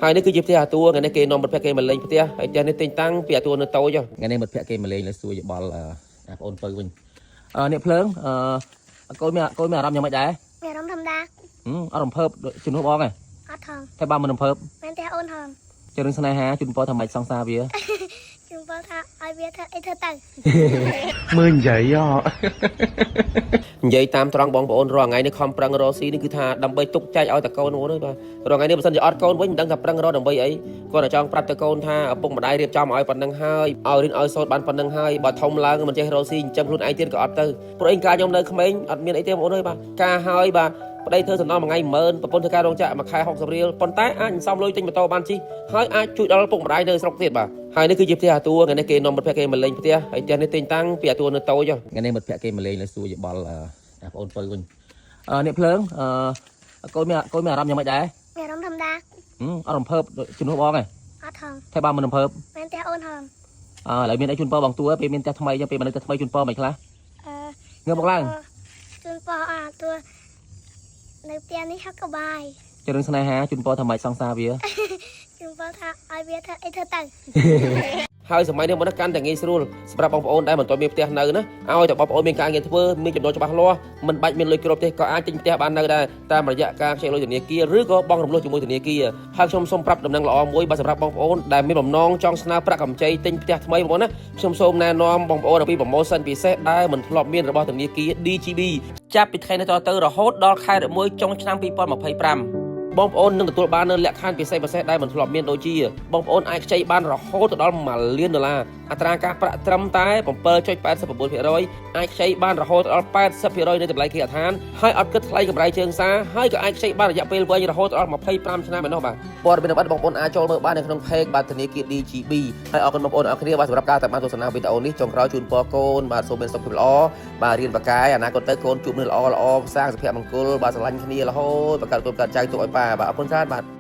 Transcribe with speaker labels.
Speaker 1: ហើយនេះគឺជាផ្ទះអាតួថ្ងៃនេះគេនាំមិត្តភក្តិគេមកលេងផ្ទះហើយផ្ទះនេះទិញតាំងពីអាតួនៅតូចថ្ងៃនេះមិត្តភក្តិគេមកលេងលើសួរយោបល់អឺអាប្អូនពៅវិញអឺនេះភ្លើងអឺកូនមានកូនមានអារម្មណ៍យ៉ាងម៉េចដែរ
Speaker 2: មានអារម្មណ៍ធម្មតា
Speaker 1: ហឹមអត់រំភើបជំនួសបងឯង
Speaker 2: អត់ថង
Speaker 1: តែបើមិនរំភើប
Speaker 2: មែនទេអូនហង
Speaker 1: ជរឿងស្នេហាជូនពរថាម៉េចសង្សារវា
Speaker 2: ជូនពរថាឲ្យវាធ្វើអីធ្វើទៅ
Speaker 3: មើលនិយាយហ៎
Speaker 1: និយាយតាមត្រង់បងប្អូនរាល់ថ្ងៃនេះខំប្រឹងរកស៊ីនេះគឺថាដើម្បីទុកចែកឲ្យតកូនបងប្អូនអើយបាទរាល់ថ្ងៃនេះបើសិនជាអត់កូនវិញមិនដឹងថាប្រឹងរកដើម្បីអីគាត់តែចង់ប្រាប់តកូនថាឪពុកម្ដាយរៀបចំឲ្យប៉ុណ្្នឹងហើយឲ្យរៀនឲ្យសូត្របានប៉ុណ្្នឹងហើយបើធំឡើងមិនចេះរកស៊ីចិញ្ចឹមខ្លួនឯងទៀតក៏អត់ទៅព្រោះអីកាលខ្ញុំនៅក្មេងអត់មានអីទេបងប្អូនអើយបាទការហើយបាទប្តីធ្វើសំណងមួយថ្ងៃ10000ប្រពន្ធធ្វើការរោងចក្រមួយខែ60រៀលប៉ុន្តែអាចសន្សំលុយទិញម៉ូតូបានជិះហើយអាចជួយដល់ឪពុកម្ដាយនៅស្រុកទៀតបាទហើយនេះគឺជាផ្ទះអាតួថ្ងៃនេះគេនាំមិត្តភក្តិគេមកលេងផ្ទះហើយផ្ទះនេះទិញតាំងពីអាតួនៅតូចថ្ងៃនេះមិត្តភក្តិគេមកលេងលើសួរយោបល់អឺអាប្អូនពៅវិញអឺនេះភ្លើងអឺកូនមានកូនមានអារម្មណ៍យ៉ាងម៉េចដែរ
Speaker 2: មានអារម្មណ៍ធម្មតា
Speaker 1: ហឹមអត់រំភើបជំនួសបងឯង
Speaker 2: អត់ថង
Speaker 1: តែបើមិនរំភើប
Speaker 2: មែនទេអូនហង
Speaker 1: អឺឥឡូវមានអីជូនពរបងតួពេលមានផ្ទះថ្មីចឹងពេលមកនៅផ្ទះថ្មីជូនពរមិនខ្លះ
Speaker 2: អឺ
Speaker 1: ងើបមកឡើង
Speaker 2: ជូនពរអាតួនៅផ្ទះនេះហឹកកបាយ
Speaker 1: ជរឿងស្នេហាជូនពរថាម៉េចសង្សារវា
Speaker 2: ជូនពរថាឲ្យវាធ្វើអីធ្វើទៅ
Speaker 1: ហើយសម័យនេះមកកាន់តែងាយស្រួលសម្រាប់បងប្អូនដែលមិនទាន់មានផ្ទះនៅណាឲ្យតែបងប្អូនមានការងារធ្វើមានចំណូលច្បាស់លាស់មិនបាច់មានលុយគ្រប់ទេក៏អាចទិញផ្ទះបាននៅដែរតាមរយៈការខ្ចីលុយធនាគារឬក៏បង់រំលោះជាមួយធនាគារហើយខ្ញុំសូមប្រាប់ដំណឹងល្អមួយបាទសម្រាប់បងប្អូនដែលមានបំណងចង់ស្នើប្រាក់កម្ចីទិញផ្ទះថ្មីបងប្អូនណាខ្ញុំសូមណែនាំបងប្អូនអំពី promotion ពិសេសដែលមិនធ្លាប់មានរបស់ធនាគារ DGB ចាប់ពីថ្ងៃនេះតទៅរហូតដល់ខែ11ចុងឆ្នាំ2025បងប្អូននឹងទទួលបាននូវលក្ខខណ្ឌពិសេសពិសេសដែលមិនធ្លាប់មានដូចជាបងប្អូនអាចខ្ចីបានរហូតដល់1លានដុល្លារអត្រាការប្រាក់ត្រឹមតែ7.89%អាចខ្ចីបានរហូតដល់80%នៃតម្លៃគេហដ្ឋានហើយអត់គិតថ្លៃកម្រៃជើងសារហើយក៏អាចខ្ចីបានរយៈពេលវែងរហូតដល់25ឆ្នាំឯណោះបាទព័ត៌មានលម្អិតបងប្អូនអាចចូលមើលបាននៅក្នុង page បាទធនាគារ DGB ហើយអរគុណបងប្អូនអរគ្នាបាទសម្រាប់ការតាមដានទស្សនាវីដេអូនេះចុងក្រោយជូនពរកូនបាទសូមមានសុខភាពល្អបាទរៀនបកកាយអនាគតទៅកូនជួបនឹងល្អល្អសាងសុភមង្គលបាទស្រឡាញ់គ្នារហូតបង្កើតកូនកើតចៅទុកឲ្យប៉ាបាទអរគុណច្រើនបាទ។